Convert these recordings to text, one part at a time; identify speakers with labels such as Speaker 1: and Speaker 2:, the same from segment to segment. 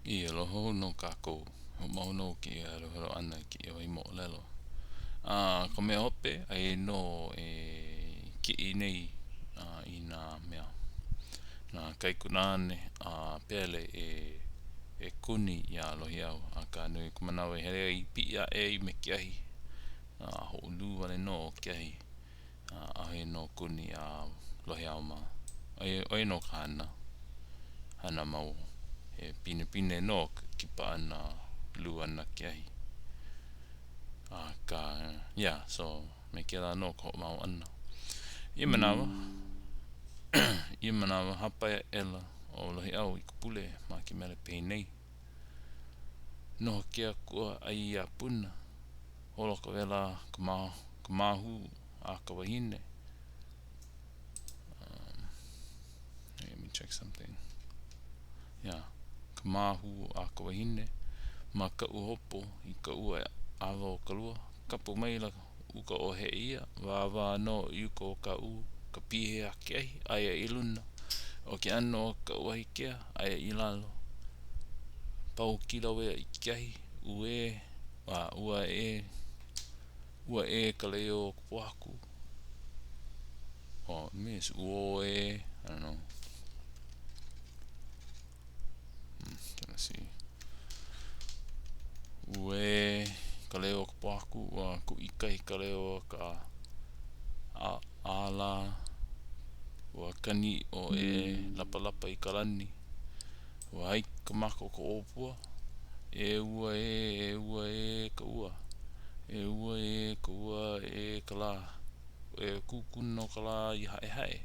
Speaker 1: I aloha hou nō kākou. Hoʻomau nō kēia heluhelu ʻana i kēia wahi moʻolelo. A ka mea hope, aia nō e kiʻi nei i nā mea, nā kaikunāne a Pele e e kuni iā Lohiau. Akā nui ka manawa i hele ai, piʻi aʻe ai me ke ahi. A hoʻolū wale nō ke ahi. ʻAʻohe nō kuni a Lohiau mā. ʻO ia, ʻo ia nō ka hana, hana mau. He pinepine nō ke kipa ʻana, lū ana ke ahi. Akā, yeah, so me kēlā nō ka hoʻomau ʻana. Ia manawa, ia manawa, hāpai aʻela ʻo Lohiʻau i ka pule ma ke mele penei. Noho ke akua ʻai iā Puna. Holo ka wela ka ma, ka māhū a ka wahine. Um, let me check something. Yeah, ka māhū a ka wahine. Ma kaʻu hopo i ka ua ʻawa o ka lua, kapu maila uka o Heʻeia, wāwā nō i uka o Kaʻū, ka pihe a ke ahi, aia i luna. ʻO ke ʻano o ka uahi kea, aia i lalo. Pau Kilauea i ke ahi, uē, a ua ʻē, ua ʻē ka leo o ka pōhaku. Oh, miss, uō ē, I don't know. Hmm, trying to see. Uē ka leo o ka pōhaku, ua kuʻikahi ka leo o ka ʻālā, ua kani ʻo e lapalapa i ka lani. Ua haiki ka maka o ka ʻōpua, e ua ē, e ua ē ka ua, e ua ē ka ua e ka lā, e kūkuna ka lā i Haʻehaʻe,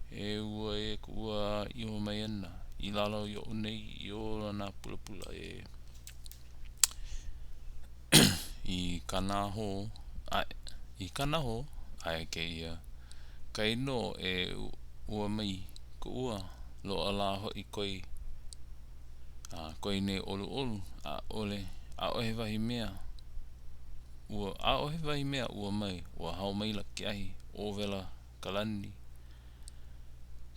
Speaker 1: e ua ē ka ua iho mai ana i lalo i oʻu nei i ola nā pulapula e i Kanahō aʻe i Kanahō aʻe kēia kainō e ua mai ka ua loaʻa lā hoʻi koi a koi nei ʻoluʻolu ʻaʻole ʻaʻohe wahi mea ua ʻaʻohe wahi mea ua mai ua hao maila ke ahi ʻo wela ka lani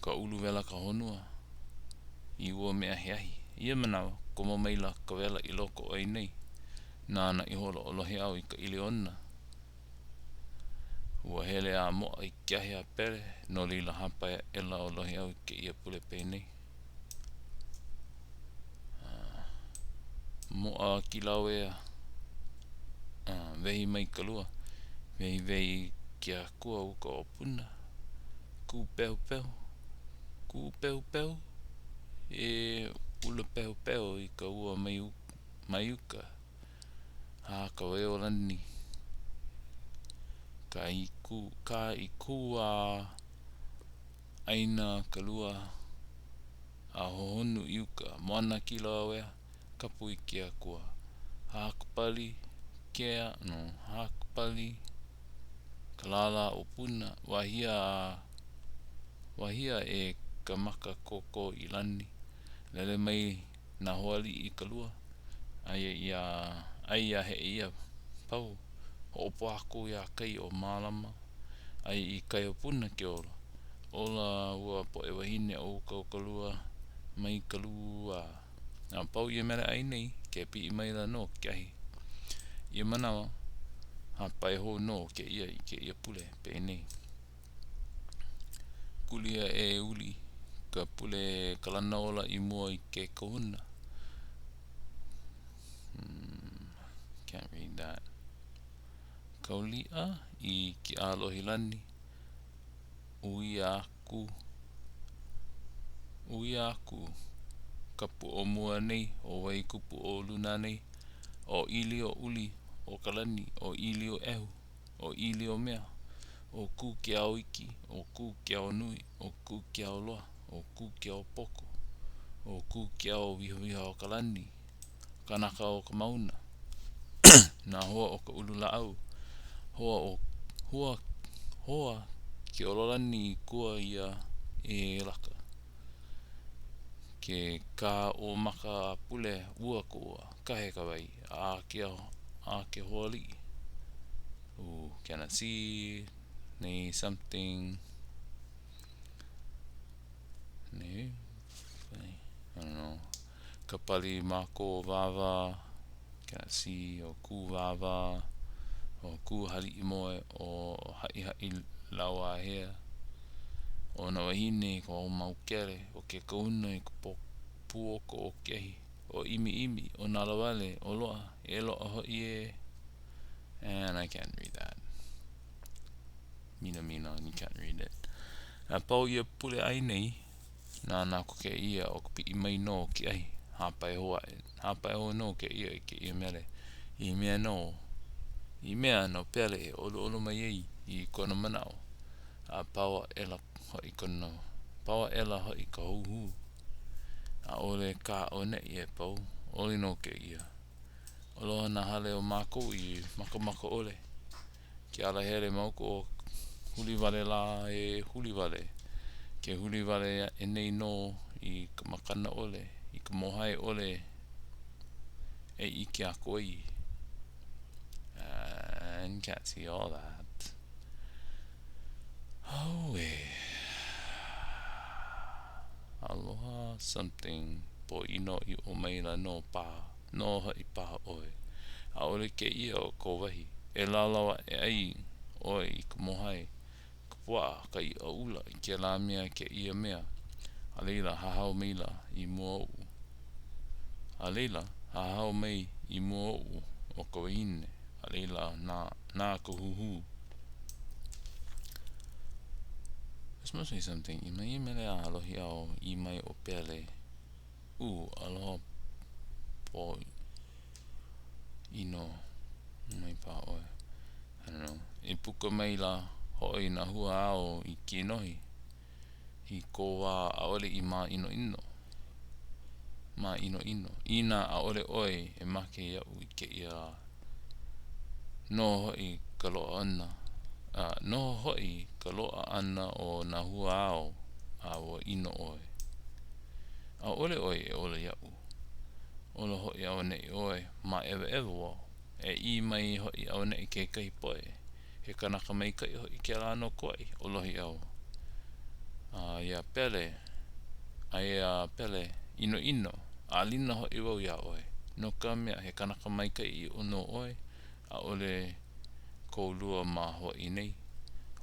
Speaker 1: ka ulu wela ka honua i ua mea he ahi. Ia manawa, komo maila ka wela i loko o ia nei. Nānā ihola ʻo Lohiʻau i ka ʻili ona. Ua hele a moʻa i ke ahi a Pele, no laila hāpai aʻela ʻo Lohiʻau i kēia pule penei. Moʻa Kilauea, wehi mai ka lua, wehiwehi ke akua uka o Puna, kūpehupehu, kūpehupehu, e ula pehupehu i ka ua mai, mai uka, a ka waiolani, ka i kū, ka i kū a ʻāina ka lua a hohonu i uka, moana Kilauea, kapu i ke akua. Hā ka pali, kea, no, hā ka pali, ka lālā o Puna, wahia a, wahia e ka maka koko i lani. Lele mai nā hoaaliʻi i ka lua, aia iā, aia iā Heʻeia, pau, hoʻopohaku iā kai o Mālama, aia i kai o Puna ke ola. Ola ua poʻe wahine o uka o ka lua mai ka lua. A pau ia mele ʻai nei, ke piʻi maila nō ke ahi. Ia manawa, hāpai hou nō kēia i kēia pule penei. Kūlia e uli ka pule kalana ola i mua i ke kahuna. Hmm, can't read that. Kauliʻa i ke ʻālohi lani. Uia aku, uia aku kapu o mua nei, ʻo wai kupu o luna nei, ʻo ʻĪlio uli o ka lani, ʻo ʻĪlio ʻehu, ʻo ʻĪlio mea, ʻo Kū ke ao iki, ʻo Kū ke ao nui, ʻo Kū ke ao loa, ʻo Kū ke ao poko, ʻo Kū ke ao wihawiha o ka lani, Kanaka o ka mauna, nā hoa o ka ulu lāʻau, hoa o hua hoa ke ololani i kua ia e laka. Ke kā o maka a pule ua ka ua, kahe ka wai, a ke a ke hoaliʻi. Ooh, cannot see, nei something. Nei, I don't know. Ka pali mākō wāwā, cannot see, ʻo Kūwāwā, ʻo Kūhaliʻimoe, ʻo Haʻihaʻi Lauāhea, ʻo nā wāhine i ka wao maukele, ʻo ke kahuna i ka puoko o ke ahi, ʻo ʻImiʻimi, ʻo Nalowale, ʻo Loa, e loaʻa hoʻi ē. And I can't read that. Minamina, you can't read it. A pau ia pule ʻai nei, Nānā aku kēia ʻo ka piʻi mai nō o ke ahi, hāpai hou aʻe, hāpai hou nō kēia i kēia mele, i mea nō, i mea no Pele e ʻoluʻolu mai ai i kona manaʻo, a pau aʻela hoʻi kona, pau aʻela hoʻi ka huhū. ʻAʻole kā auaneʻi e pau, oli nō kēia. Aloha nā hale o mākou i makamaka ʻole. Ke alahele ma uka o huli wale lā e huli wale. Ke huli wale aʻe nei nō i ka makana ʻole, i ka mōhai ʻole e ʻike aku ai. And can't see all that. Auē. Aloha something. Pōʻino ʻiʻo maila nō paha, nō hoʻi paha ʻoe. ʻAʻole kēia ʻo kou wahi. E lālau aʻe ai ʻoe i ka mōhai, ka puaʻa, ka iʻa ʻula, i kēlā mea kēia mea. A laila, hahau maila i mua oʻu. A laila, hahau mai i mua oʻu ʻo ka wahine, a laila, nā, nā ka huhū. This must be something. I mai mele a Lohiʻau, ʻī mai ʻo Pele, Ū, aloha pōʻino mai paha ʻoe. I don't know. E puka maila hoʻi nā hua ao i kinohi, i kou wā ʻaʻole i māʻinoʻino. Māʻinoʻino. Inā ʻaʻole ʻoe e make iaʻu i kēia lā, noho hoʻi ka loaʻa ʻana, a noho hoʻi ka loaʻa ʻana o nā hua ao a ua ʻino ʻoe. ʻAʻole ʻoe e ola iaʻu. Ola hoʻi auaneʻi ʻoe māʻewaʻewa wau. E ʻī mai hoʻi auaneʻi kekahi poʻe, he kanaka maikaʻi hoʻi kēlā no Kauaʻi, ʻo Lohiʻau. A iā Pele, a iā Pele, ʻinoʻino, ʻālina hoʻi wau iā ʻoe, no ka mea, he kanaka maikaʻi ʻiʻo nō ʻoe, ʻaʻole kou lua ma Hawaiʻi nei,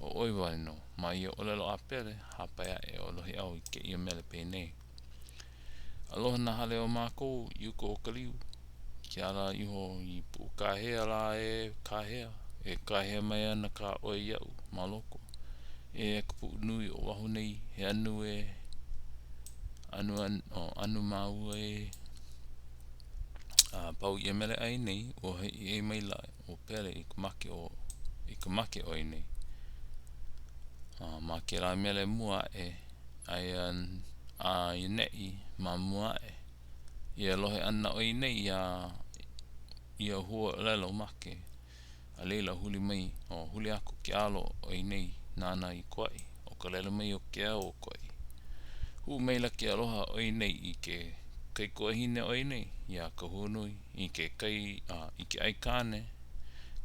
Speaker 1: ʻo ʻoe wale nō. Ma ia ʻōlelo a Pele, hāpai aʻe ʻo Lohiʻau i kēia mele penei. Aloha nā hale o mākou i uka o Kaliu. Ke ala iho i Puʻukāhea lā e kāhea, e kāhea mai ana kā ʻoe iaʻu ma loko. E ka puʻu nui o Oʻahu nei, he anu e, anu, oh, anu māua e. A pau ia mele ʻai nei, ua haʻi maila ʻo Pele i ka make o, i ka make o ia nei. A ma kēlā mele mua aʻe, aia a i ʻaneʻi ma mua aʻe. Ia lohe ʻana o ia nei iā ia huaʻōlelo make, a laila huli mai, o huli aku ke alo o ia nei nānā i Kauaʻi, ʻo ka lele mai o ke ao o Kauaʻi. Hū maila ke aloha o ia nei i ke kaikuahine o ia nei, iā Kahuanui, i ke kai, a i ke aikāne,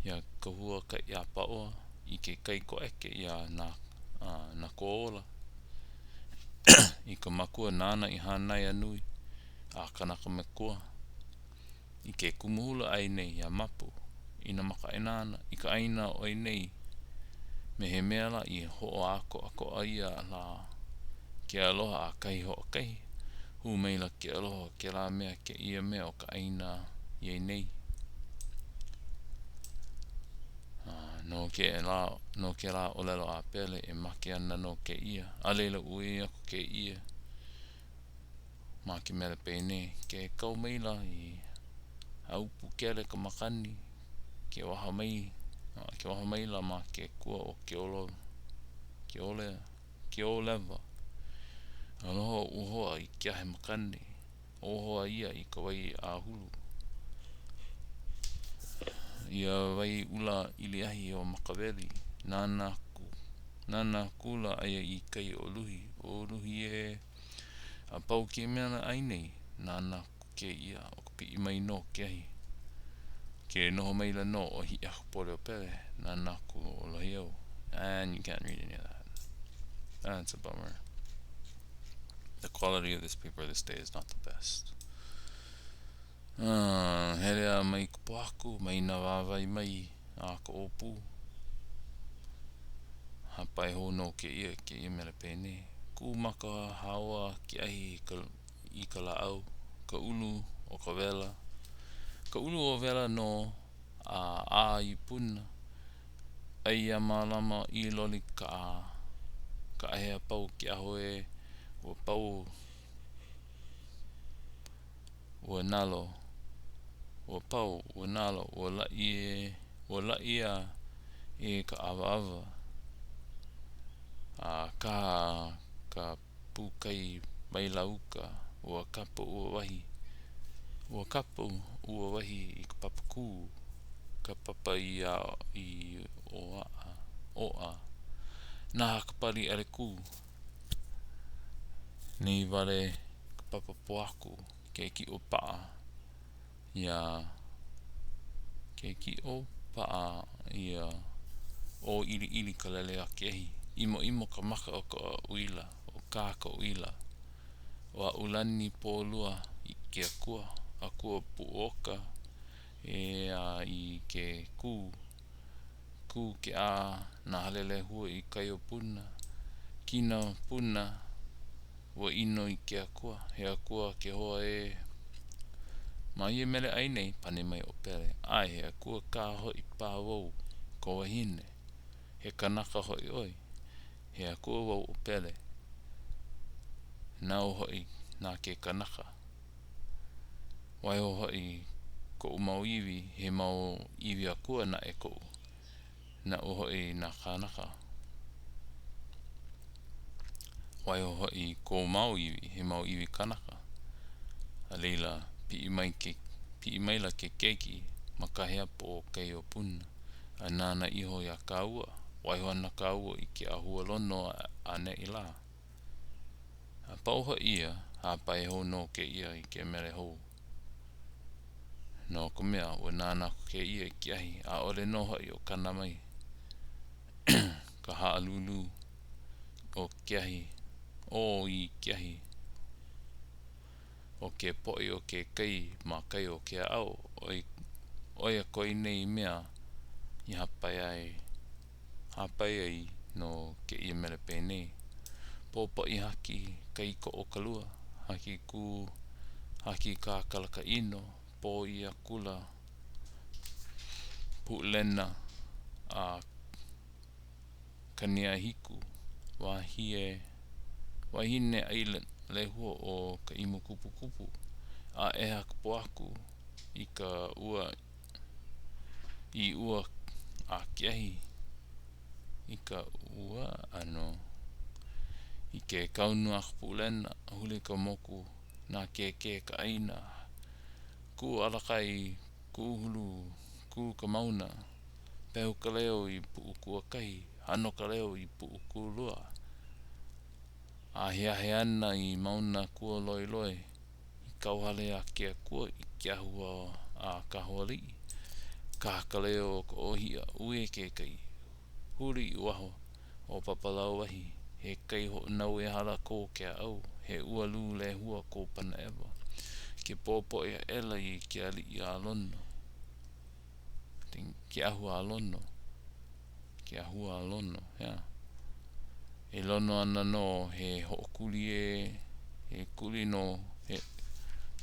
Speaker 1: iā Kahuakaiʻāpaʻoa, i ke kaikoʻeke iā nā, a, Nakoaola, i ka makua nāna i hānai a nui, a kanaka makua, i ke kumu hula a ia nei iā Mapu, i nā makaʻāinana, i ka ʻāina o ia nei, me he mea lā i hoʻākoakoa ʻia lā ke aloha a kahi hoʻokahi, hū maila ke aloha o kēlā mea kēia mea o ka ʻāina ia nei. No kēlā, no kēlā ʻōlelo a Pele e make ana nō kēia, a laila uē aku kēia ma ke mele penei, ke kau maila i ʻAupukele ka makani, ke waha mai, ke waha maila ma ke kua o Keolo, Keole, Keōlewa. Aloha oʻu hoa i ke ahe makani. ʻO hoa ia i ka wai ʻāhulu. Ia wai ʻula ʻiliahi o Makaweli, nānā aku, nānā akula aia i kai o Luhi, ʻo Luhi ē. A pau kēia mele ʻai nei, nānā aku kēia, ʻo ka piʻi mai nō ke ahi. Ke noho maila nō ʻo Hiʻiakapualeopele, nānā aku ʻo Lohiʻau. And you can't read any of that. That's a bummer. The quality of this paper this day is not the best. Hele a mai ka pōhaku, mai nā wāwae mai a ka ʻōpū. Hāpai hou nō kēia i kēia mele penei, Kū maka haoa ke ahi i ka, i ka lāʻau, ka ulu o ka wela, ka ulu o wela nō a ʻā i Puna, ʻai a mālama ʻīloli ka kaʻahea pau ke aho ē, ua pau Ua nalo, ua pau, ua nalo, ua laʻi e, ua laʻi a e ka awāwa, a kaha ka pūkai maila uka, ua kapa ua wahi, ua kapa ua wahi i ka papakū, ka papa i a i ʻoaʻa, ʻoʻa, nahā ka pali ʻelekū. Nei wale ka papa pōhaku, ke kiʻo paʻa iā ke kiʻo paʻa ia ʻōʻiliʻili ka lele a ke ahi. ʻImoʻimo ka maka o ka uila, o kā ka uila. ʻO Aʻulani pōlua i ke akua, akua puʻuoka e a i ke kū. Kū ke ʻā nā hale lehua i kai o Puna. Kina Puna, ua ʻino i ke akua, he akua ke hoa ē. Ma ia mele ʻai nei, pane mai ʻo Pele, ʻAe, he akua kā hoʻi pā wau, ka wahine. He kanaka hoʻi ʻoe. He akua wau ʻo Pele. Nāu hoʻi na ke kanaka. Waiho hoʻi koʻu mau iwi, he mau iwi akua naʻe koʻu, naʻu hoʻi nā kānaka. Waiho hoʻi kou mau iwi, he mau iwi kanaka. A laila, piʻi mai ke, piʻi maila ke keiki ma kahi apo o kai o Puna, a nānā iho iā kāua, waiho ana kāua i ke ʻāhualono ʻaneʻi lā. A pau hoʻi ia, hāpai hou nō kēia i ke mele hou. No ka mea, ua nānā aku kēia i ke ahi, ʻaʻole nō hoʻi o kana mai ka haʻalulu o ke ahi, ō i ke ahi. ʻO ke poʻi o ke kai ma kai o Keaʻau, ʻo ia koe nei mea i hāpai ai, hāpai ai no kēia mele penei, Popoʻi haki kai koʻo ka lua, haki kū, haki kākala ka ʻino, pōʻi akula Puʻulena a Kaniahiku, wahie, wahine ʻai lehua o Kaʻimukupukupu, a ʻeha ka pōhaku i ka ua i ua a ke ahi i ka ua ʻano i ke kaunu a ka Puʻulena, huli ka moku nākēkē ka ʻāina, kū alakai, kū hulu, kū ka mauna. Pehu ka leo i Puʻukuakahi, hano ka leo i Puʻukulua. Aheahe ana i Mauna Kualoialoi, i kauhale a ke akua i ke ahu a Kahoaliʻi. Kaha ka leo o ka ʻōhiʻa, uē ke kai. Huli i waho o Papalauahi, he kai hoʻonau e hala ko Keaʻau, he ua lū lehua ko Panaʻewa. Ke popoʻi aʻela i ke aliʻi a Lono. Ke ahu a Lono. Ke ahu a Lono, yeah. E lono ana nō he hoʻokuli ē, he kuli nō, he,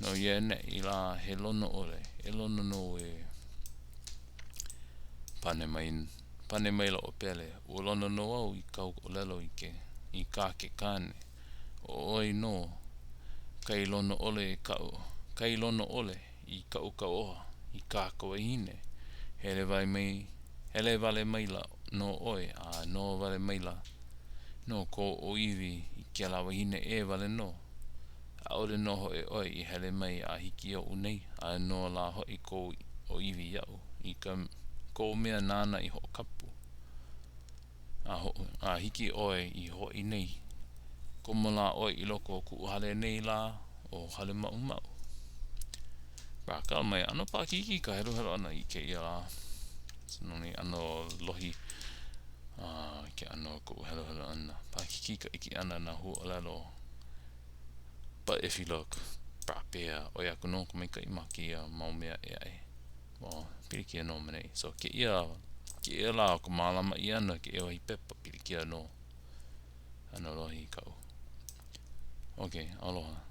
Speaker 1: no ia neʻi lā he lono ʻole, e lono nō e. Pane mai, pane maila ʻo Pele, ua lono nō au i kāu ʻōlelo i ke, i kā ke kāne. ʻO ʻoe nō kai lono ʻole i kaʻu, kai lono ʻole i kaʻu kauoha, i kā ka wahine, hele wale mai, hele wale maila nō ʻoe a noho wale maila nō kou ʻōiwi i kēlā wahine ʻē wale nō. ʻAʻole nō hoʻi ʻoe i hele mai a hiki oʻu nei, aia nō lā hoʻi kou ʻōiwi iaʻu, i ka kou mea nāna i hoʻokapu. A, a hiki ʻoe i Hawaʻi nei, komo lā ʻoe i loko o kuʻu hale nei lā ʻo Halemaʻumaʻu. Pākala mai, ʻano paʻakikī ka heluhelu ʻana i kēia lā. No nei ʻano lohi a ke ʻano o koʻu heluhelu ʻana. Paʻakikī ka ʻike ʻana nā huaʻōlelo. But if you look. Frappe a ʻoi aku nō ka maikaʻi ma kēia mau mea ʻē aʻe. Well, pilikia nō ma neʻi. So, kēia, kēia lā o ka mālama ʻia ʻana kēia wahi pepa, pilikia nō. ʻAno lohi kaʻu. Okay, aloha.